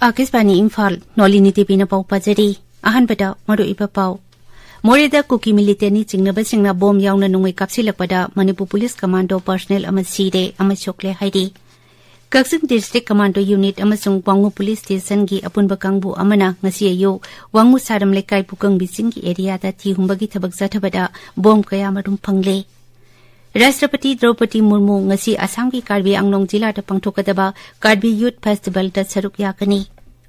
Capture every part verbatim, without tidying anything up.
ꯑꯥꯀꯥꯁꯕꯥꯅꯤ ꯏꯝꯐꯥꯜ, ꯅꯣꯂꯤꯅꯤ ꯗꯦꯕꯤꯅ ꯄꯥꯎ ꯄꯥꯖꯔꯤ꯫ ꯑꯍꯥꯟꯕꯗ ꯃꯔꯨꯑꯣꯏꯕ ꯄꯥꯎ꯫ ꯃꯣꯔꯦꯗ ꯀꯨꯀꯤ ꯃꯤꯂꯤꯇꯦꯟꯅꯤ ꯆꯤꯡꯅꯕꯁꯤꯡꯅ ꯕꯣꯝ ꯌꯥꯎꯅ ꯅꯣꯡꯃꯩ ꯀꯥꯞꯁꯤꯜꯂꯛꯄꯗ ꯃꯅꯤꯄꯨꯔ ꯄꯨꯂꯤꯁ ꯀꯃꯥꯟꯗꯣ ꯄꯔꯁꯅꯦꯜ ꯑꯃ ꯁꯤꯔꯦ ꯑꯃ ꯁꯣꯛꯂꯦ ꯍꯥꯏꯔꯤ꯫ ꯀꯛꯆꯤꯡ ꯗꯤꯁꯇ꯭ꯔꯤꯛ ꯀꯃꯥꯟꯗꯣ ꯌꯨꯅꯤꯠ ꯑꯃꯁꯨꯡ ꯋꯥꯉꯨ ꯄꯨꯂꯤꯁ ꯁ꯭ꯇꯦꯁꯟꯒꯤ ꯑꯄꯨꯟꯕ ꯀꯥꯡꯕꯨ ꯑꯃꯅ ꯉꯁꯤ ꯑꯌꯨꯛ ꯋꯥꯉꯨ ꯁꯥꯔꯝ ꯂꯩꯀꯥꯏ ꯄꯨꯀꯪꯕꯤ ꯆꯤꯡꯒꯤ ꯑꯦꯔꯤꯌꯥꯗ ꯊꯤ ꯍꯨꯝꯕꯒꯤ ꯊꯕꯛ ꯆꯠꯊꯕꯗ ꯕꯣꯝ ꯀꯌꯥ ꯃꯔꯨꯝ ꯐꯪꯂꯦ꯫ ꯔꯥꯁꯇ꯭ꯔꯄꯇꯤ ꯗ꯭ꯔꯧꯄꯗꯤ ꯃꯨꯔꯃꯨ ꯉꯁꯤ ꯑꯁꯥꯝꯒꯤ ꯀꯥꯔꯕꯤ ꯑꯪꯂꯣꯡ ꯖꯤꯂꯥꯗ ꯄꯥꯡꯊꯣꯛꯀꯗꯕ ꯀꯥꯔꯕꯤ ꯌꯨꯊ ꯐꯦꯁꯇꯤꯚꯦꯜꯗ ꯁꯔꯨꯛ ꯌꯥꯒꯅꯤ꯫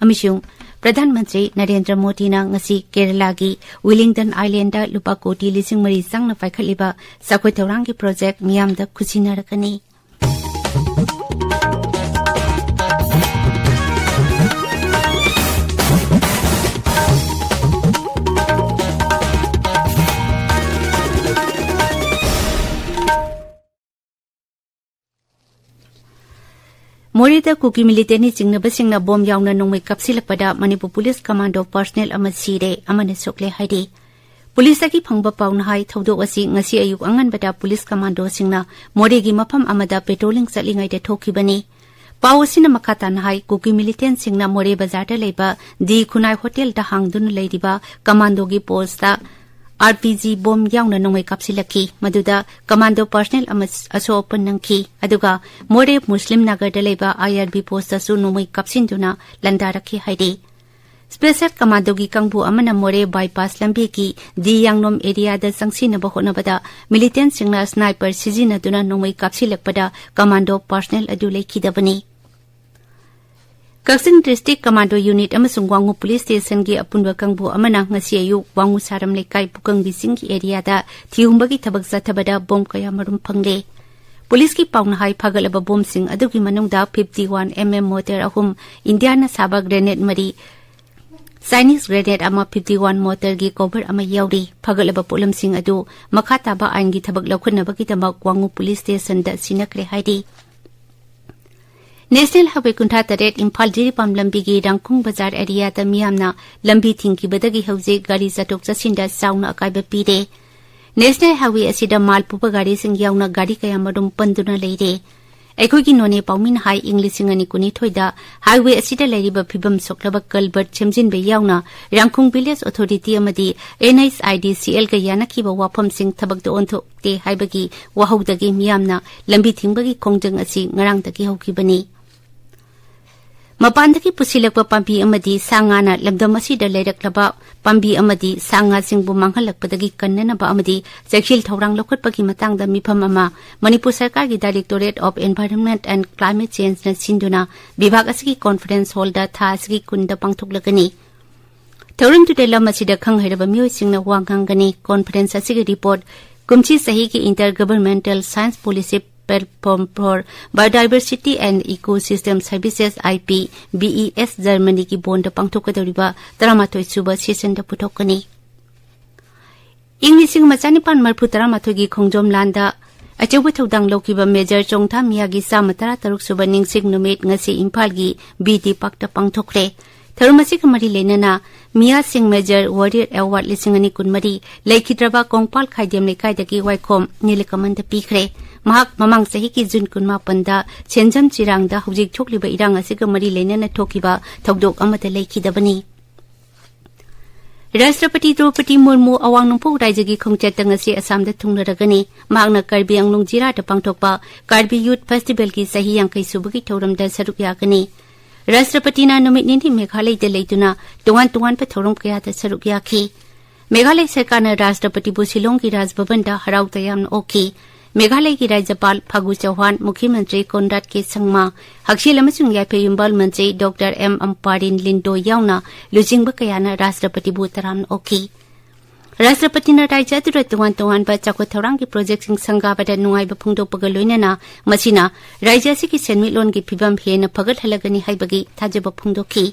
ꯑꯃꯁꯨꯡ ꯄ꯭ꯔꯙꯥꯟ ꯃꯟꯇ꯭ꯔꯤ ꯅꯔꯦꯟꯗ꯭ꯔ ꯃꯣꯗꯤꯅ ꯉꯁꯤ ꯀꯦꯔꯂꯥꯒꯤ ꯋꯤꯂꯤꯡꯇꯟ ꯑꯥꯏꯂꯦꯟꯗ ꯂꯨꯄꯥ ꯀꯣꯇꯤ ꯂꯤꯁꯤꯡ ꯃꯔꯤ ꯆꯪꯅ ꯄꯥꯏꯈꯠꯂꯤꯕ ꯆꯥꯎꯈꯠ ꯊꯧꯔꯥꯡꯒꯤ ꯄ꯭ꯔꯣꯖꯦꯛ ꯃꯤꯌꯥꯝꯗ ꯈꯨꯠꯁꯤꯟꯅꯔꯛꯀꯅꯤ꯫ ꯃꯣꯔꯦꯗ ꯀꯨꯀꯤ ꯃꯤꯂꯤꯇꯦꯟꯅꯤ ꯆꯤꯡꯅꯕꯁꯤꯡꯅ ꯕꯣꯝ ꯌꯥꯎꯅ ꯅꯣꯡꯃꯩ ꯀꯥꯞꯁꯤꯜꯂꯛꯄꯗ ꯃꯅꯤꯄꯨꯔ ꯄꯨꯂꯤꯁ ꯀꯃꯥꯟꯗꯣ ꯄꯔꯁꯅꯦꯜ ꯑꯃ ꯁꯤꯔꯦ, ꯑꯃꯅ ꯁꯣꯛꯂꯦ ꯍꯥꯏꯔꯤ꯫ ꯄꯨꯂꯤꯁꯇꯒꯤ ꯐꯪꯕ ꯄꯥꯎꯅ ꯍꯥꯏ, ꯊꯧꯗꯣꯛ ꯑꯁꯤ ꯉꯁꯤ ꯑꯌꯨꯛ ꯑꯉꯟꯕꯗ ꯄꯨꯂꯤꯁ ꯀꯃꯥꯟꯗꯣꯁꯤꯡꯅ ꯃꯣꯔꯦꯒꯤ ꯃꯐꯝ ꯑꯃꯗ ꯄꯦꯇ꯭ꯔꯣꯂꯤꯡ ꯆꯠꯂꯤꯉꯩꯗ ꯊꯣꯛꯈꯤꯕꯅꯤ꯫ ꯄꯥꯎ ꯑꯁꯤꯅ ꯃꯈꯥ ꯇꯥꯅ ꯍꯥꯏ, ꯀꯨꯀꯤ ꯃꯤꯂꯤꯇꯦꯟꯁꯤꯡꯅ ꯃꯣꯔꯦ ꯕꯖꯥꯔꯗ ꯂꯩꯕ ꯗꯤ ꯈꯨꯟꯅꯥꯏ ꯍꯣꯇꯦꯜꯗ ꯍꯥꯡꯗꯨꯅ ꯂꯩꯔꯤꯕ ꯀꯃꯥꯟꯗꯣꯒꯤ post R P G bomb ꯌꯥꯎꯅ ꯅꯣꯡꯃꯩ ꯀꯥꯞꯁꯤꯜꯂꯛꯈꯤ꯫ ꯃꯗꯨꯗ ꯀꯃꯥꯟꯗꯣ ꯄꯔꯁꯅꯦꯜ ꯑꯃ ꯑꯁꯣꯛ ꯑꯄꯟ ꯅꯪꯈꯤ꯫ ꯑꯗꯨꯒ ꯃꯣꯔꯦ ꯃꯨꯁꯂꯤꯝ ꯅꯒꯔꯗ ꯂꯩꯕ ꯑꯥꯏ ꯑꯥꯔ ꯕꯤ ꯄꯣꯁꯇꯁꯨ ꯅꯣꯡꯃꯩ ꯀꯥꯞꯁꯤꯟꯗꯨꯅ ꯂꯥꯟꯗꯥꯔꯛꯈꯤ ꯍꯥꯏꯔꯤ꯫ ꯁ꯭ꯄꯦꯁꯦꯜ ꯀꯃꯥꯟꯗꯣꯒꯤ ꯀꯥꯡꯕꯨ ꯑꯃꯅ ꯃꯣꯔꯦ ꯕꯥꯏꯄꯥꯁ ꯂꯝꯕꯤꯒꯤ ꯗꯤ ꯌꯥꯡꯂꯣꯝ ꯑꯦꯔꯤꯌꯥꯗ ꯆꯪꯁꯤꯟꯅꯕ ꯍꯣꯠꯅꯕꯗ ꯃꯤꯂꯤꯇꯦꯟꯁꯤꯡꯅ ꯁ꯭ꯅꯥꯏꯄꯔ ꯁꯤꯖꯤꯟꯅꯗꯨꯅ ꯅꯣꯡꯃꯩ ꯀꯥꯞꯁꯤꯜꯂꯛꯄꯗ ꯀꯃꯥꯟꯗꯣ ꯄꯔꯁꯅꯦꯜ ꯑꯗꯨ ꯂꯩꯈꯤꯗꯕꯅꯤ꯫ ꯀꯛꯆꯤꯡ ꯗꯤꯁꯇ꯭ꯔꯤꯛ ꯀꯃꯥꯟꯗꯣ ꯌꯨꯅꯤꯠ ꯑꯃꯁꯨꯡ ꯋꯥꯉꯨ ꯄꯨꯂꯤꯁ ꯁ꯭ꯇꯦꯁꯟꯒꯤ ꯑꯄꯨꯟꯕ ꯀꯥꯡꯕꯨ ꯑꯃꯅ ꯉꯁꯤ ꯑꯌꯨꯛ ꯋꯥꯉꯨ ꯁꯥꯔꯝ ꯂꯩꯀꯥꯏ ꯄꯨꯀꯪꯕꯤ ꯆꯤꯡꯒꯤ ꯑꯦꯔꯤꯌꯥꯗ ꯊꯤꯍꯨꯝꯕꯒꯤ ꯊꯕꯛ ꯆꯠꯊꯕꯗ ꯕꯣꯝ ꯀꯌꯥ ꯃꯔꯨꯝ ꯐꯪꯂꯦ꯫ ꯄꯨꯂꯤꯁꯀꯤ ꯄꯥꯎꯅ ꯍꯥꯏ, ꯐꯥꯒꯠꯂꯕ ꯕꯣꯝꯁꯤꯡ ꯑꯗꯨꯒꯤ ꯃꯅꯨꯡꯗ fifty one M M mortar ꯑꯍꯨꯝ, ꯏꯟꯗꯤꯌꯥꯅ ꯁꯥꯕ ꯒ꯭ꯔꯦꯅꯦꯗ ꯃꯔꯤ, ꯆꯥꯏꯅꯤꯁ ꯒ꯭ꯔꯦꯅꯦꯗ ꯑꯃ, ꯐꯤꯐꯇꯤ ꯋꯥꯟ ꯃꯣꯔꯇꯔꯒꯤ ꯀꯣꯚꯔ ꯑꯃ ꯌꯥꯎꯔꯤ꯫ ꯐꯥꯒꯠꯂꯕ ꯄꯣꯠꯂꯝꯁꯤꯡ ꯑꯗꯨ ꯃꯈꯥ ꯇꯥꯕ ꯑꯥꯏꯟꯒꯤ ꯊꯕꯛ ꯂꯧꯈꯠꯅꯕꯒꯤꯗꯃꯛ ꯋꯥꯉꯨ ꯄꯨꯂꯤꯁ ꯁ꯭ꯇꯦꯁꯟꯗ ꯁꯤꯟꯅꯈ꯭ꯔꯦ ꯍꯥꯏꯔꯤ꯫ ꯅꯦꯁꯅꯦꯜ ꯍꯥꯏꯋꯦ ꯀꯨꯟꯊ꯭ꯔꯥ ꯇꯔꯦꯠ ꯏꯝꯐꯥꯜ ꯖꯤꯔꯤꯕꯥꯝ ꯂꯝꯕꯤꯒꯤ ꯔꯥꯡꯈꯨꯡ ꯕꯖꯥꯔ ꯑꯦꯔꯤꯌꯥꯗ ꯃꯤꯌꯥꯝꯅ ꯂꯝꯕꯤ ꯊꯤꯡꯈꯤꯕꯗꯒꯤ ꯍꯧꯖꯤꯛ ꯒꯥꯔꯤ ꯆꯠꯊꯣꯛ ꯆꯠꯁꯤꯟꯗ ꯆꯥꯎꯅ ꯑꯀꯥꯏꯕ ꯄꯤꯔꯦ꯫ ꯅꯦꯁꯅꯦꯜ ꯍꯥꯏꯋꯦ ꯑꯁꯤꯗ ꯃꯥꯜ ꯄꯨꯕ ꯒꯥꯔꯤꯁꯤꯡ ꯌꯥꯎꯅ ꯒꯥꯔꯤ ꯀꯌꯥ ꯃꯔꯨꯝ ꯄꯟꯗꯨꯅ ꯂꯩꯔꯦ꯫ ꯑꯩꯈꯣꯏꯒꯤ ꯅꯣꯅꯦ ꯄꯥꯎꯃꯤꯅ ꯍꯥꯏ, ꯏꯪ ꯂꯤꯁꯤꯡ ꯑꯅꯤ ꯀꯨꯟꯅꯤꯊꯣꯏꯗ highway ꯑꯁꯤꯗ ꯂꯩꯔꯤꯕ ꯐꯤꯕꯝ ꯁꯣꯛꯂꯕ culvert ꯁꯦꯝꯖꯤꯟꯕ ꯌꯥꯎꯅ ꯔꯥꯡꯈꯣꯡ Village Authority ꯑꯃꯗꯤ NHIDCLꯒ ꯌꯥꯅꯈꯤꯕ ꯋꯥꯐꯝꯁꯤꯡ ꯊꯕꯛꯇ ꯑꯣꯟꯊꯣꯛꯇꯦ ꯍꯥꯏꯕꯒꯤ ꯋꯥꯍꯧꯗꯒꯤ ꯃꯤꯌꯥꯝꯅ ꯂꯝꯕꯤ ꯊꯤꯡꯕꯒꯤ ꯈꯣꯡꯖꯪ ꯑꯁꯤ ꯉꯔꯥꯡꯗꯒꯤ ꯍꯧꯈꯤꯕꯅꯤ꯫ ꯃꯄꯥꯟꯗꯒꯤ ꯄꯨꯁꯤꯜꯂꯛꯄ ꯄꯥꯝꯕꯤ ꯑꯃꯗꯤ ꯁꯥ ꯉꯥꯅ ꯂꯝꯗꯝ ꯑꯁꯤꯗ ꯂꯩꯔꯛꯂꯕ ꯄꯥꯝꯕꯤ ꯑꯃꯗꯤ ꯁꯥ ꯉꯥꯁꯤꯡꯕꯨ ꯃꯥꯡꯍꯜꯂꯛꯄꯗꯒꯤ ꯀꯟꯅꯅꯕ ꯑꯃꯗꯤ ꯆꯦꯛꯁꯤꯜ ꯊꯧꯔꯥꯡ ꯂꯧꯈꯠꯄꯒꯤ ꯃꯇꯥꯡꯗ ꯃꯤꯐꯝ ꯑꯃ ꯃꯅꯤꯄꯨꯔ ꯁꯔꯀꯥꯔꯒꯤ Directorate of Environment and Climate Changeꯅ ꯁꯤꯟꯗꯨꯅ vibrant ꯑꯁꯤꯒꯤ conference hallꯗ ꯊꯥ ꯑꯁꯤꯒꯤ ꯀꯨꯟꯗ ꯄꯥꯡꯊꯣꯛꯂꯒꯅꯤ꯫ ꯊꯧꯔꯝꯗꯨꯗ ꯂꯝ ꯑꯁꯤꯗ ꯈꯪ ꯍꯩꯔꯕ ꯃꯤꯑꯣꯏꯁꯤꯡꯅ ꯋꯥ ꯉꯥꯡꯒꯅꯤ꯫ Conference ꯑꯁꯤꯒꯤ report ꯀꯨꯝꯁꯤ ꯆꯍꯤꯒꯤ Intergovernmental Science Policy Platform for Biodiversity and Ecosystem Services, IPBES, ꯖꯔꯃꯅꯤꯒꯤ ꯕꯣꯟꯗ ꯄꯥꯡꯊꯣꯛꯀꯗꯧꯔꯤꯕ ꯇꯔꯥꯃꯥꯊꯣꯏ ꯁꯨꯕ sessionꯗ ꯄꯨꯊꯣꯛꯀꯅꯤ꯫ ꯏꯪ ꯂꯤꯁꯤꯡ ꯑꯃ ꯆꯥꯅꯤꯄꯥꯟ ꯃꯔꯤꯐꯨ ꯇꯔꯥꯃꯥꯊꯣꯏꯒꯤ ꯈꯣꯡꯖꯣꯝ ꯂꯥꯟꯗ ꯑꯆꯧꯕ ꯊꯧꯗꯥꯡ ꯂꯧꯈꯤꯕ Major ꯆꯣꯡꯊꯥ ꯃꯤꯌꯥꯒꯤ ꯆꯥꯝꯃ ꯇꯔꯥꯇꯔꯨꯛ ꯁꯨꯕ ꯅꯤꯡꯁꯤꯡ ꯅꯨꯃꯤꯠ ꯉꯁꯤ ꯏꯝꯐꯥꯜꯒꯤ ꯕꯤ ꯇꯤ ꯄꯥꯛꯇ ꯄꯥꯡꯊꯣꯛꯈ꯭ꯔꯦ꯫ ꯊꯧꯔꯝ ꯑꯁꯤꯒ ꯃꯔꯤ ꯂꯩꯅꯅ ꯃꯤꯌꯥ ꯁꯤꯡ Major Warrior Award ꯂꯤꯁꯤꯡ ꯑꯅꯤ ꯀꯨꯟꯃꯔꯤ ꯂꯩꯈꯤꯗ꯭ꯔꯕ ꯀꯣꯡꯄꯥꯜ ꯈꯥꯏꯗꯦꯝ ꯂꯩꯀꯥꯏꯗꯒꯤ ꯋꯥꯏꯈꯣꯝ ꯅꯤꯂꯀꯃꯟꯗ ꯄꯤꯈ꯭ꯔꯦ꯫ ꯃꯍꯥꯛ ꯃꯃꯥꯡ ꯆꯍꯤꯒꯤ ꯖꯨꯟ ꯀꯨꯟꯃꯥꯄꯟꯗ ꯁꯦꯟꯖꯝ ꯆꯤꯔꯥꯡꯗ ꯍꯧꯖꯤꯛ ꯊꯣꯛꯂꯤꯕ ꯏꯔꯥꯡ ꯑꯁꯤꯒ ꯃꯔꯤ ꯂꯩꯅꯅ ꯊꯣꯛꯈꯤꯕ ꯊꯧꯗꯣꯛ ꯑꯃꯗ ꯂꯩꯈꯤꯗꯕꯅꯤ꯫ ꯔꯥꯁꯇ꯭ꯔꯄꯇꯤ ꯗ꯭ꯔꯧꯄꯗꯤ ꯃꯨꯔꯃꯨ ꯑꯋꯥꯡ ꯅꯣꯡꯄꯣꯛ ꯔꯥꯏꯖ꯭ꯌꯒꯤ ꯈꯣꯡꯆꯠꯇ ꯉꯁꯤ ꯑꯁꯥꯝꯗ ꯊꯨꯡꯂꯔꯒꯅꯤ꯫ ꯃꯍꯥꯛꯅ ꯀꯥꯔꯕꯤ ꯑꯪꯂꯣꯡ ꯖꯤꯔꯥꯗ ꯄꯥꯡꯊꯣꯛꯄ ꯀꯥꯔꯕꯤ Youth Festivalꯒꯤ ꯆꯍꯤ ꯌꯥꯡꯈꯩ ꯁꯨꯕꯒꯤ ꯊꯧꯔꯝꯗ ꯁꯔꯨꯛ ꯌꯥꯒꯅꯤ꯫ ꯔꯥꯁꯇ꯭ꯔꯄꯇꯤꯅ ꯅꯨꯃꯤꯠ ꯅꯤꯅꯤ ꯃꯦꯘꯥꯂꯌꯗ ꯂꯩꯗꯨꯅ ꯇꯣꯉꯥꯟ ꯇꯣꯉꯥꯟꯕ ꯊꯧꯔꯝ ꯀꯌꯥꯗ ꯁꯔꯨꯛ ꯌꯥꯈꯤ꯫ ꯃꯦꯘꯥꯂꯌ ꯁꯔꯀꯥꯔꯅ ꯔꯥꯁꯇ꯭ꯔꯄꯇꯤꯕꯨ ꯁꯤꯂꯣꯡꯒꯤ ꯔꯥꯖ ꯚꯕꯟꯗ ꯍꯔꯥꯎ ꯇꯌꯥꯝꯅ ꯑꯣꯛꯈꯤ꯫ ꯃꯦꯘꯥꯂꯌꯒꯤ ꯔꯥꯖ꯭ꯌꯄꯥꯜ ꯐꯥꯒꯨ ꯆꯧꯍꯥꯟ, ꯃꯨꯈ꯭ꯌ ꯃꯟꯇ꯭ꯔꯤ ꯀꯣꯟꯔꯥꯗ ꯀꯦ ꯁꯪꯃꯥ, ꯍꯛꯁꯦꯜ ꯑꯃꯁꯨꯡ ꯌꯥꯏꯐ ꯌꯨꯝꯕꯥꯜ ꯃꯟꯇ꯭ꯔꯤ ꯗꯣꯛꯇꯔ ꯑꯦꯝ ꯑꯝꯄꯥꯔꯤꯟ ꯂꯤꯟꯗꯣ ꯌꯥꯎꯅ ꯂꯨꯆꯤꯡꯕ ꯀꯌꯥꯅ ꯔꯥꯁꯇ꯭ꯔꯄꯇꯤꯕꯨ ꯇꯔꯥꯝꯅ ꯑꯣꯛꯈꯤ꯫ ꯔꯥꯁꯇ꯭ꯔꯄꯇꯤꯅ ꯔꯥꯖ꯭ꯌ ꯑꯗꯨꯗ ꯇꯣꯉꯥꯟ ꯇꯣꯉꯥꯟꯕ ꯆꯥꯎꯈꯠ ꯊꯧꯔꯥꯡꯒꯤ projectꯁꯤꯡ ꯁꯪꯒꯥꯕꯗ ꯅꯨꯡꯉꯥꯏꯕ ꯐꯣꯡꯗꯣꯛꯄꯒ ꯂꯣꯏꯅꯅ ꯃꯁꯤꯅ ꯔꯥꯖ꯭ꯌ ꯑꯁꯤꯒꯤ ꯁꯦꯟꯃꯤꯠꯂꯣꯟꯒꯤ ꯐꯤꯚꯝ ꯍꯦꯟꯅ ꯐꯒꯠꯍꯜꯂꯒꯅꯤ ꯍꯥꯏꯕꯒꯤ ꯊꯥꯖꯕ ꯐꯣꯡꯗꯣꯛꯈꯤ꯫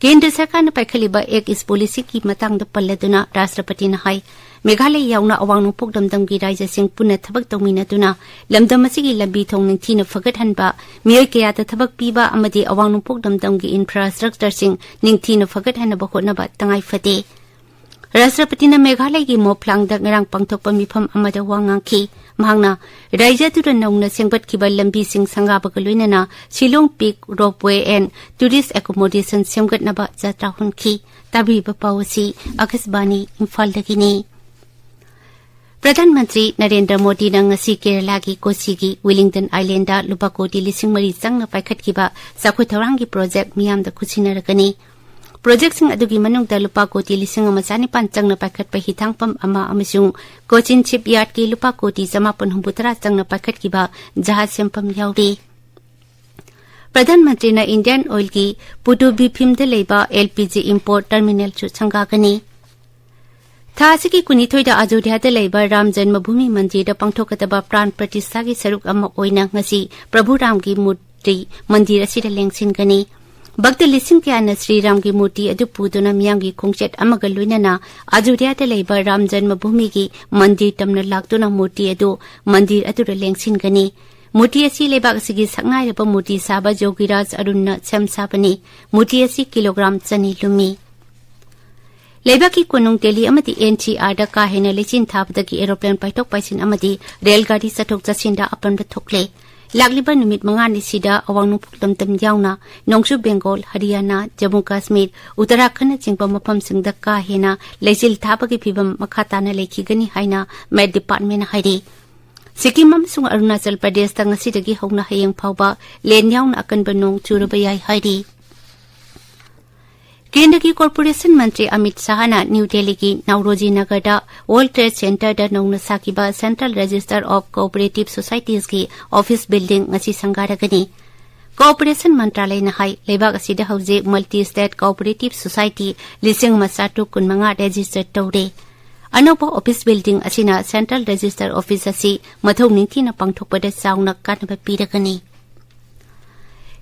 ꯀꯦꯟꯗ꯭ꯔ ꯁꯔꯀꯥꯔꯅ ꯄꯥꯏꯈꯠꯂꯤꯕ Act East Policyꯒꯤ ꯃꯇꯥꯡꯗ ꯄꯜꯂꯗꯨꯅ ꯔꯥꯁꯇ꯭ꯔꯄꯇꯤꯅ ꯍꯥꯏ, ꯃꯦꯘꯥꯂꯌ ꯌꯥꯎꯅ ꯑꯋꯥꯡ ꯅꯣꯡꯄꯣꯛ ꯂꯝꯗꯝꯒꯤ ꯔꯥꯖ꯭ꯌꯁꯤꯡ ꯄꯨꯟꯅ ꯊꯕꯛ ꯇꯧꯃꯤꯟꯅꯗꯨꯅ ꯂꯝꯗꯝ ꯑꯁꯤꯒꯤ ꯂꯝꯕꯤ ꯊꯣꯡ ꯅꯤꯡꯊꯤꯅ ꯐꯒꯠꯍꯟꯕ, ꯃꯤꯑꯣꯏ ꯀꯌꯥꯗ ꯊꯕꯛ ꯄꯤꯕ ꯑꯃꯗꯤ ꯑꯋꯥꯡ ꯅꯣꯡꯄꯣꯛ ꯂꯝꯗꯝꯒꯤ infrastructureꯁꯤꯡ ꯅꯤꯡꯊꯤꯅ ꯐꯒꯠꯍꯟꯅꯕ ꯍꯣꯠꯅꯕ ꯇꯉꯥꯏ ꯐꯗꯦ꯫ ꯔꯥꯁꯇ꯭ꯔꯄꯇꯤꯅ ꯃꯦꯘꯥꯂꯌꯒꯤ ꯃꯣꯐ꯭ꯂꯥꯡꯗ ꯉꯔꯥꯡ ꯄꯥꯡꯊꯣꯛꯄ ꯃꯤꯐꯝ ꯑꯃꯗ ꯋꯥ ꯉꯥꯡꯈꯤ꯫ ꯃꯍꯥꯛꯅ ꯔꯥꯏꯖ꯭ꯌ ꯑꯗꯨꯗ ꯅꯧꯅ ꯁꯦꯝꯒꯠꯈꯤꯕ ꯂꯝꯕꯤꯁꯤꯡ ꯁꯪꯒꯥꯕꯒ ꯂꯣꯏꯅꯅ ꯁꯤꯂꯣꯡ ꯄꯤꯛ ꯔꯣꯞꯋꯦ ꯑꯦꯟ ꯇꯨꯔꯤꯁ ꯑꯦꯀꯣꯃꯣꯗꯦꯁꯟ ꯁꯦꯝꯒꯠꯅꯕ ꯖꯇ꯭ꯔꯥ ꯍꯨꯟꯈꯤ꯫ ꯇꯥꯕꯤꯔꯤꯕ ꯄꯥꯎ ꯑꯁꯤ ꯑꯀꯥꯁꯕꯥꯅꯤ ꯏꯝꯐꯥꯜꯗꯒꯤꯅꯤ꯫ ꯄ꯭ꯔꯙꯥꯟ ꯃꯟꯇ꯭ꯔꯤ ꯅꯔꯦꯟꯗ꯭ꯔ ꯃꯣꯗꯤꯅ ꯉꯁꯤ ꯀꯦꯔꯂꯥꯒꯤ ꯀꯣꯆꯤꯒꯤ ꯋꯤꯂꯤꯡꯇꯟ ꯑꯥꯏꯂꯦꯟꯗ ꯂꯨꯄꯥ ꯀꯣꯇꯤ ꯂꯤꯁꯤꯡ ꯃꯔꯤ ꯆꯪꯅ ꯄꯥꯏꯈꯠꯈꯤꯕ ꯆꯥꯎꯈꯠ ꯊꯧꯔꯥꯡꯒꯤ ꯄ꯭ꯔꯣꯖꯦꯛ ꯃꯤꯌꯥꯝꯗ ꯈꯨꯠꯁꯤꯟꯅꯔꯒꯅꯤ꯫ ꯄ꯭ꯔꯣꯖꯦꯛꯁꯤꯡ ꯑꯗꯨꯒꯤ ꯃꯅꯨꯡꯗ ꯂꯨꯄꯥ ꯀꯣꯇꯤ ꯂꯤꯁꯤꯡ ꯑꯃ ꯆꯥꯅꯤꯄꯥꯟ ꯆꯪꯅ ꯄꯥꯏꯈꯠꯄ ꯍꯤꯊꯥꯡꯐꯝ ꯑꯃ ꯑꯃꯁꯨꯡ ꯀꯣꯆꯤꯟ ꯁꯤꯞꯌꯥꯔꯗꯀꯤ ꯂꯨꯄꯥ ꯀꯣꯇꯤ ꯆꯃꯥꯄꯟ ꯍꯨꯝꯐꯨꯇꯔꯥ ꯆꯪꯅ ꯄꯥꯏꯈꯠꯈꯤꯕ ꯖꯍꯥꯖ ꯁꯦꯝꯐꯝ ꯌꯥꯎꯔꯤ꯫ ꯄ꯭ꯔꯙꯥꯟ ꯃꯟꯇ꯭ꯔꯤꯅ ꯏꯟꯗꯤꯌꯥꯟ ꯑꯣꯏꯜꯒꯤ ꯄꯨꯗꯨꯕꯤꯐꯤꯝꯗ ꯂꯩꯕ ꯑꯦꯜ ꯄꯤ ꯖꯤ ꯏꯝꯄꯣꯔꯠ ꯇꯔꯃꯤꯅꯦꯜꯁꯨ ꯁꯪꯒꯥꯒꯅꯤ꯫ ꯊꯥ ꯑꯁꯤꯒꯤ ꯀꯨꯟꯅꯤꯊꯣꯏꯗ ꯑꯌꯣꯙ꯭ꯌꯥꯗ ꯂꯩꯕ ꯔꯥꯝ ꯖꯟꯃꯚꯨꯃꯤ ꯃꯟꯗꯤꯔꯗ ꯄꯥꯡꯊꯣꯛꯀꯗꯕ ꯄ꯭ꯔꯥꯟ ꯄ꯭ꯔꯇꯤꯁꯊꯥꯒꯤ ꯁꯔꯨꯛ ꯑꯃ ꯑꯣꯏꯅ ꯉꯁꯤ ꯄ꯭ꯔꯚꯨ ꯔꯥꯝꯒꯤ ꯃꯨꯔꯇꯤ ꯃꯟꯗꯤꯔ ꯑꯁꯤꯗ ꯂꯦꯡꯁꯤꯟꯒꯅꯤ꯫ ꯚꯛꯇ ꯂꯤꯁꯤꯡ ꯀꯌꯥꯅ ꯁ꯭ꯔꯤ ꯔꯥꯝꯒꯤ ꯃꯨꯔꯇꯤ ꯑꯗꯨ ꯄꯨꯗꯨꯅ ꯃꯤꯌꯥꯝꯒꯤ ꯈꯣꯡꯆꯠ ꯑꯃꯒ ꯂꯣꯏꯅꯅ ꯑꯌꯣꯙ꯭ꯌꯥꯗ ꯂꯩꯕ ꯔꯥꯝ ꯖꯟꯃꯚꯨꯃꯤꯒꯤ ꯃꯟꯗꯤꯔ ꯇꯝꯅ ꯂꯥꯛꯇꯨꯅ ꯃꯨꯔꯇꯤ ꯑꯗꯨ ꯃꯟꯗꯤꯔ ꯑꯗꯨꯗ ꯂꯦꯡꯁꯤꯟꯒꯅꯤ꯫ ꯃꯨꯔꯇꯤ ꯑꯁꯤ ꯂꯩꯕꯥꯛ ꯑꯁꯤꯒꯤ ꯁꯛꯅꯥꯏꯔꯕ ꯃꯨꯔꯇꯤ ꯁꯥꯕ ꯖꯣꯒꯤꯔꯥꯖ ꯑꯔꯨꯟꯅ ꯁꯦꯝ ꯁꯥꯕꯅꯤ꯫ ꯃꯨꯔꯇꯤ ꯑꯁꯤ ꯀꯤꯂꯣꯒ꯭ꯔꯥꯝ ꯆꯅꯤ ꯂꯨꯝꯃꯤ꯫ ꯂꯩꯕꯥꯛꯀꯤ ꯀꯣꯅꯨꯡ ꯗꯦꯜꯂꯤ ꯑꯃꯗꯤ ꯑꯦꯟ ꯁꯤ ꯑꯥꯔꯗ ꯀꯥ ꯍꯦꯟꯅ ꯂꯩꯆꯤꯟ ꯊꯥꯕꯗꯒꯤ ꯑꯦꯔꯣꯄ꯭ꯂꯦꯟ ꯄꯥꯏꯊꯣꯛ ꯄꯥꯏꯁꯤꯟ ꯑꯃꯗꯤ ꯔꯦꯜ ꯒꯥꯔꯤ ꯆꯠꯊꯣꯛ ꯆꯠꯁꯤꯟꯗ ꯑꯄꯟꯕ ꯊꯣꯛꯂꯦ꯫ ꯂꯥꯛꯂꯤꯕ ꯅꯨꯃꯤꯠ ꯃꯉꯥꯅꯤꯁꯤꯗ ꯑꯋꯥꯡ ꯅꯣꯡꯄꯣꯛ ꯂꯝꯗꯝ ꯌꯥꯎꯅ ꯅꯣꯡꯆꯨꯞ ꯕꯦꯡꯒꯣꯜ, ꯍꯔꯤꯌꯥꯅꯥ, ꯖꯝꯃꯨ ꯀꯥꯁꯃꯤꯔ, ꯎꯠꯇꯔꯥꯈꯟꯗꯅꯆꯤꯡꯕ ꯃꯐꯝꯁꯤꯡꯗ ꯀꯥ ꯍꯦꯟꯅ ꯂꯩꯆꯤꯜ ꯊꯥꯕꯒꯤ ꯐꯤꯚꯝ ꯃꯈꯥ ꯇꯥꯅ ꯂꯩꯈꯤꯒꯅꯤ ꯍꯥꯏꯅ ꯃꯦꯠ ꯗꯤꯄꯥꯔꯠꯃꯦꯟꯅ ꯍꯥꯏꯔꯤ꯫ ꯁꯤꯛꯀꯤꯝ ꯑꯃꯁꯨꯡ ꯑꯔꯨꯅꯥꯆꯜ ꯄ꯭ꯔꯗꯦꯁꯇ ꯉꯁꯤꯗꯒꯤ ꯍꯧꯅ ꯍꯌꯦꯡ ꯐꯥꯎꯕ ꯂꯦꯟ ꯌꯥꯎꯅ ꯑꯀꯟꯕ ꯅꯣꯡ ꯆꯨꯔꯕ ꯌꯥꯏ ꯍꯥꯏꯔꯤ꯫ ꯀꯦꯟꯗ꯭ꯔꯒꯤ ꯀꯣꯔꯄꯣꯔꯦꯁꯟ ꯃꯟꯇ꯭ꯔꯤ ꯑꯃꯤꯠ ꯁꯥꯍꯅ ꯅ꯭ꯌꯨ ꯗꯦꯜꯂꯤꯒꯤ ꯅꯥꯎꯔꯣꯖꯤ ꯅꯒꯔꯗ ꯋꯥꯔꯜꯗ ꯇ꯭ꯔꯦꯗ ꯁꯦꯟꯇꯔꯗ ꯅꯧꯅ ꯁꯥꯈꯤꯕ Central Register of Cooperative Societiesꯀꯤ ꯑꯣꯐꯤꯁ ꯕꯤꯜꯗꯤꯡ ꯉꯁꯤ ꯁꯪꯒꯥꯔꯒꯅꯤ꯫ ꯀꯣꯑꯣꯄꯔꯦꯁꯟ ꯃꯟꯇ꯭ꯔꯥꯂꯌꯅ ꯍꯥꯏ, ꯂꯩꯕꯥꯛ ꯑꯁꯤꯗ ꯍꯧꯖꯤꯛ ꯃꯜꯇꯤ ꯁ꯭ꯇꯦꯠ ꯀꯣꯑꯣꯄꯔꯦꯇꯤꯚ ꯁꯣꯁꯥꯏꯇꯤ ꯂꯤꯁꯤꯡ ꯑꯃ ꯆꯥꯇ꯭ꯔꯨꯛ ꯀꯨꯟꯃꯉꯥ ꯔꯦꯖꯤꯁꯇꯔ ꯇꯧꯔꯦ꯫ ꯑꯅꯧꯕ ꯑꯣꯐꯤꯁ ꯕꯤꯜꯗꯤꯡ ꯑꯁꯤꯅ Central Register Office ꯑꯁꯤ ꯃꯊꯧ ꯅꯤꯡꯊꯤꯅ ꯄꯥꯡꯊꯣꯛꯄꯗ ꯆꯥꯎꯅ ꯀꯥꯟꯅꯕ ꯄꯤꯔꯒꯅꯤ꯫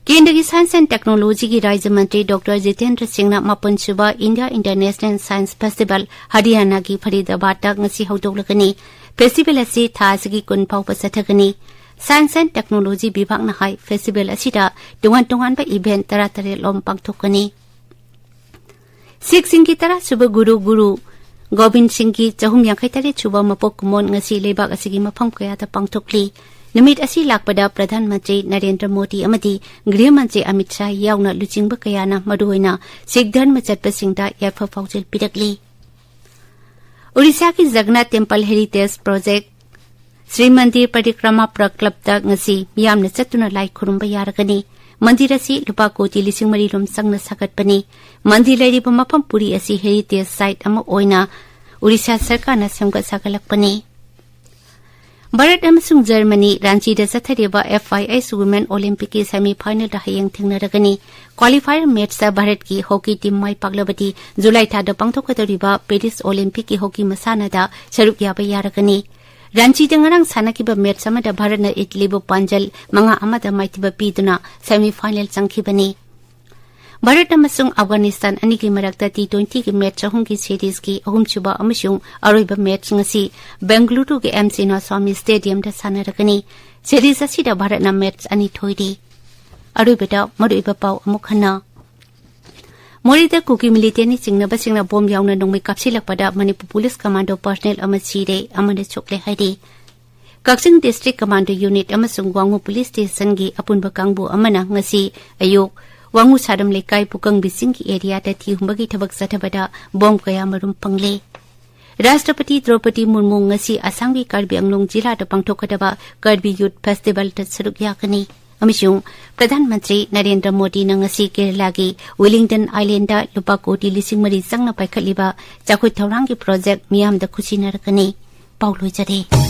ꯀꯦꯟꯗ꯭ꯔꯒꯤ Science and Technologyꯒꯤ ꯔꯥꯖ꯭ꯌ ꯃꯟꯇ꯭ꯔꯤ ꯗꯣꯛꯇꯔ ꯖꯤꯇꯦꯟꯗ꯭ꯔ ꯁꯤꯡꯅ ꯃꯥꯄꯟꯁꯨꯕ India International Science Festival ꯍꯔꯤꯌꯥꯅꯥꯒꯤ ꯐꯔꯤꯗꯥꯕꯥꯗꯇ ꯉꯁꯤ ꯍꯧꯗꯣꯛꯂꯒꯅꯤ꯫ ꯐꯦꯁꯇꯤꯚꯦꯜ ꯑꯁꯤ ꯊꯥ ꯑꯁꯤꯒꯤ ꯀꯨꯟ ꯐꯥꯎꯕ ꯆꯠꯊꯒꯅꯤ꯫ Science and Technology ꯕꯤꯚꯥꯒꯅ ꯍꯥꯏ, ꯐꯦꯁꯇꯤꯚꯦꯜ ꯑꯁꯤꯗ ꯇꯣꯉꯥꯟ ꯇꯣꯉꯥꯟꯕ ꯏꯚꯦꯟꯠ ꯇꯔꯥꯇꯔꯦꯠ ꯂꯣꯝ ꯄꯥꯡꯊꯣꯛꯀꯅꯤ꯫ ꯁꯤꯈꯁꯤꯡꯒꯤ ꯇꯔꯥꯁꯨꯕ ꯒꯨꯔꯨ, ꯒꯨꯔꯨ ꯒꯣꯕꯤꯟ ꯁꯤꯡꯒꯤ ꯆꯍꯨꯝ ꯌꯥꯡꯈꯩ ꯇꯔꯦꯠ ꯁꯨꯕ ꯃꯄꯣꯛ ꯀꯨꯝꯑꯣꯟ ꯉꯁꯤ ꯂꯩꯕꯥꯛ ꯑꯁꯤꯒꯤ ꯃꯐꯝ ꯀꯌꯥꯗ ꯄꯥꯡꯊꯣꯛꯂꯤ꯫ ꯅꯨꯃꯤꯠ ꯑꯁꯤ ꯂꯥꯛꯄꯗ ꯄ꯭ꯔꯙꯥꯟ ꯃꯟꯇ꯭ꯔꯤ ꯅꯔꯦꯟꯗ꯭ꯔ ꯃꯣꯗꯤ ꯑꯃꯗꯤ ꯒ꯭ꯔꯤꯍ ꯃꯟꯇ꯭ꯔꯤ ꯑꯃꯤꯠ ꯁꯥꯍ ꯌꯥꯎꯅ ꯂꯨꯆꯤꯡꯕ ꯀꯌꯥꯅ ꯃꯔꯨꯑꯣꯏꯅ ꯁꯤꯈ ꯙꯔꯃ ꯆꯠꯄꯁꯤꯡꯗ ꯌꯥꯏꯐ ꯄꯥꯎꯖꯦꯜ ꯄꯤꯔꯛꯂꯤ꯫ ꯑꯣꯔꯤꯁꯥꯒꯤ Jagannath temple heritage project Shri ꯃꯟꯗꯤꯔ ꯄꯔꯤꯀ꯭ꯔꯃꯥ ꯄ꯭ꯔ ꯀ꯭ꯂꯕꯇ ꯉꯁꯤ ꯃꯤꯌꯥꯝꯅ ꯆꯠꯇꯨꯅ ꯂꯥꯏ ꯈꯨꯔꯨꯝꯕ ꯌꯥꯔꯒꯅꯤ꯫ ꯃꯟꯗꯤꯔ ꯑꯁꯤ ꯂꯨꯄꯥ ꯀꯣꯇꯤ ꯂꯤꯁꯤꯡ ꯃꯔꯤ ꯔꯣꯝ ꯆꯪꯅ ꯁꯥꯒꯠꯄꯅꯤ꯫ ꯃꯟꯗꯤꯔ ꯂꯩꯔꯤꯕ ꯃꯐꯝ ꯄꯨꯔꯤ ꯑꯁꯤ ꯍꯦꯔꯤꯇꯦꯖ ꯁꯥꯏꯠ ꯑꯃ ꯑꯣꯏꯅ ꯑꯣꯔꯤꯁꯥ ꯁꯔꯀꯥꯔꯅ ꯁꯦꯝꯒꯠ ꯁꯥꯒꯠꯂꯛꯄꯅꯤ꯫ ꯚꯥꯔꯠ ꯑꯃꯁꯨꯡ ꯖꯔꯃꯅꯤ ꯔꯥꯟꯆꯤꯗ ꯆꯠꯊꯔꯤꯕ ꯑꯦꯐ ꯑꯥꯏ ꯑꯦꯁ ꯋꯨꯃꯦꯟ ꯑꯣꯂꯤꯝꯄꯤꯛꯀꯤ ꯁꯦꯃꯤ ꯐꯥꯏꯅꯦꯜꯗ ꯍꯌꯦꯡ ꯊꯦꯡꯅꯔꯒꯅꯤ꯫ ꯀ꯭ꯋꯥꯂꯤꯐꯥꯌꯔ ꯃꯦꯠꯆꯇ ꯚꯥꯔꯠꯀꯤ ꯍꯣꯀꯤ ꯇꯤꯝ ꯃꯥꯏ ꯄꯥꯛꯂꯕꯗꯤ ꯖꯨꯂꯥꯏ ꯊꯥꯗ ꯄꯥꯡꯊꯣꯛꯀꯗꯧꯔꯤꯕ ꯄꯦꯔꯤꯁ ꯑꯣꯂꯤꯝꯄꯤꯛꯀꯤ ꯍꯣꯀꯤ ꯃꯁꯥꯟꯅꯗ ꯁꯔꯨꯛ ꯌꯥꯕ ꯌꯥꯔꯒꯅꯤ꯫ ꯔꯥꯟꯆꯤꯗ ꯉꯔꯥꯡ ꯁꯥꯟꯅꯈꯤꯕ ꯃꯦꯠꯆ ꯑꯃꯗ ꯚꯥꯔꯠꯅ ꯏꯠꯂꯤꯕꯨ ꯄꯥꯟꯖꯜ ꯃꯉꯥ ꯑꯃꯗ ꯃꯥꯏꯊꯤꯕ ꯄꯤꯗꯨꯅ ꯁꯦꯃꯤ ꯐꯥꯏꯅꯦꯜ ꯆꯪꯈꯤꯕꯅꯤ꯫ ꯚꯥꯔꯠ ꯑꯃꯁꯨꯡ ꯑꯐꯒꯥꯅꯤꯁꯇꯥꯟ ꯑꯅꯤꯒꯤ ꯃꯔꯛꯇ ꯇꯤ ꯇ꯭ꯋꯦꯟꯇꯤꯒꯤ ꯃꯦꯠꯆ ꯑꯍꯨꯝꯒꯤ ꯁꯤꯔꯤꯖꯀꯤ ꯑꯍꯨꯝꯁꯨꯕ ꯑꯃꯁꯨꯡ ꯑꯔꯣꯏꯕ ꯃꯦꯠꯆ ꯉꯁꯤ ꯕꯦꯡꯒꯂꯨꯔꯨꯒꯤ ꯑꯦꯝ ꯁꯤꯅꯥꯁ꯭ꯋꯥꯃꯤ ꯁ꯭ꯇꯦꯗꯤꯌꯝꯗ ꯁꯥꯟꯅꯔꯒꯅꯤ꯫ ꯁꯤꯔꯤꯖ ꯑꯁꯤꯗ ꯚꯥꯔꯠꯅ ꯃꯦꯠꯆ ꯑꯅꯤ ꯊꯣꯏꯔꯤ꯫ ꯑꯔꯣꯏꯕꯗ ꯃꯔꯨꯑꯣꯏꯕ ꯄꯥꯎ ꯑꯃꯨꯛ ꯍꯟꯅ꯫ ꯃꯣꯔꯦꯗ ꯀꯨꯀꯤ ꯃꯤꯂꯤꯇꯦꯟꯅ ꯆꯤꯡꯅꯕꯁꯤꯡꯅ ꯕꯣꯝ ꯌꯥꯎꯅ ꯅꯣꯡꯃꯩ ꯀꯥꯞꯁꯤꯜꯂꯛꯄꯗ ꯃꯅꯤꯄꯨꯔ ꯄꯨꯂꯤꯁ ꯀꯃꯥꯟꯗꯣ ꯄꯔꯁꯅꯦꯜ ꯑꯃ ꯁꯤꯔꯦ, ꯑꯃꯅ ꯁꯣꯛꯂꯦ ꯍꯥꯏꯔꯤ꯫ ꯀꯛꯆꯤꯡ ꯗꯤꯁꯇ꯭ꯔꯤꯛ ꯀꯃꯥꯟꯗꯣ ꯌꯨꯅꯤꯠ ꯑꯃꯁꯨꯡ ꯋꯥꯉꯨ ꯄꯨꯂꯤꯁ ꯁ꯭ꯇꯦꯁꯟꯒꯤ ꯑꯄꯨꯟꯕ ꯀꯥꯡꯕꯨ ꯑꯃꯅ ꯉꯁꯤ ꯑꯌꯨꯛ ꯋꯥꯉꯨ ꯁꯥꯔꯝ ꯂꯩꯀꯥꯏ ꯄꯨꯀꯪꯕꯤ ꯆꯤꯡꯒꯤ ꯑꯦꯔꯤꯌꯥꯗ ꯊꯤ ꯍꯨꯝꯕꯒꯤ ꯊꯕꯛ ꯆꯠꯊꯕꯗ ꯕꯣꯝ ꯀꯌꯥ ꯃꯔꯨꯝ ꯐꯪꯂꯦ꯫ ꯔꯥꯁꯇ꯭ꯔꯄꯇꯤ ꯗ꯭ꯔꯧꯄꯗꯤ ꯃꯨꯔꯃꯨ ꯉꯁꯤ ꯑꯁꯥꯝꯒꯤ ꯀꯥꯔꯕꯤ ꯑꯪꯂꯣꯡ ꯖꯤꯂꯥꯗ ꯄꯥꯡꯊꯣꯛꯀꯗꯕ ꯀꯥꯔꯕꯤ ꯌꯨꯠ ꯐꯦꯁꯇꯤꯚꯦꯜꯗ ꯁꯔꯨꯛ ꯌꯥꯒꯅꯤ꯫ ꯑꯃꯁꯨꯡ ꯄ꯭ꯔꯙꯥꯟ ꯃꯟꯇ꯭ꯔꯤ ꯅꯔꯦꯟꯗ꯭ꯔ ꯃꯣꯗꯤꯅ ꯉꯁꯤ ꯀꯦꯔꯂꯥꯒꯤ ꯋꯤꯂꯤꯡꯇꯟ ꯑꯥꯏꯂꯦꯟꯗ ꯂꯨꯄꯥ ꯀꯣꯇꯤ ꯂꯤꯁꯤꯡ ꯃꯔꯤ ꯆꯪꯅ ꯄꯥꯏꯈꯠꯂꯤꯕ ꯆꯥꯎꯈꯠ ꯊꯧꯔꯥꯡꯒꯤ ꯄ꯭ꯔꯣꯖꯦꯛ ꯃꯤꯌꯥꯝꯗ ꯈꯨꯠꯁꯤꯟꯅꯔꯛꯀꯅꯤ꯫ ꯄꯥꯎ ꯂꯣꯏꯖꯔꯦ꯫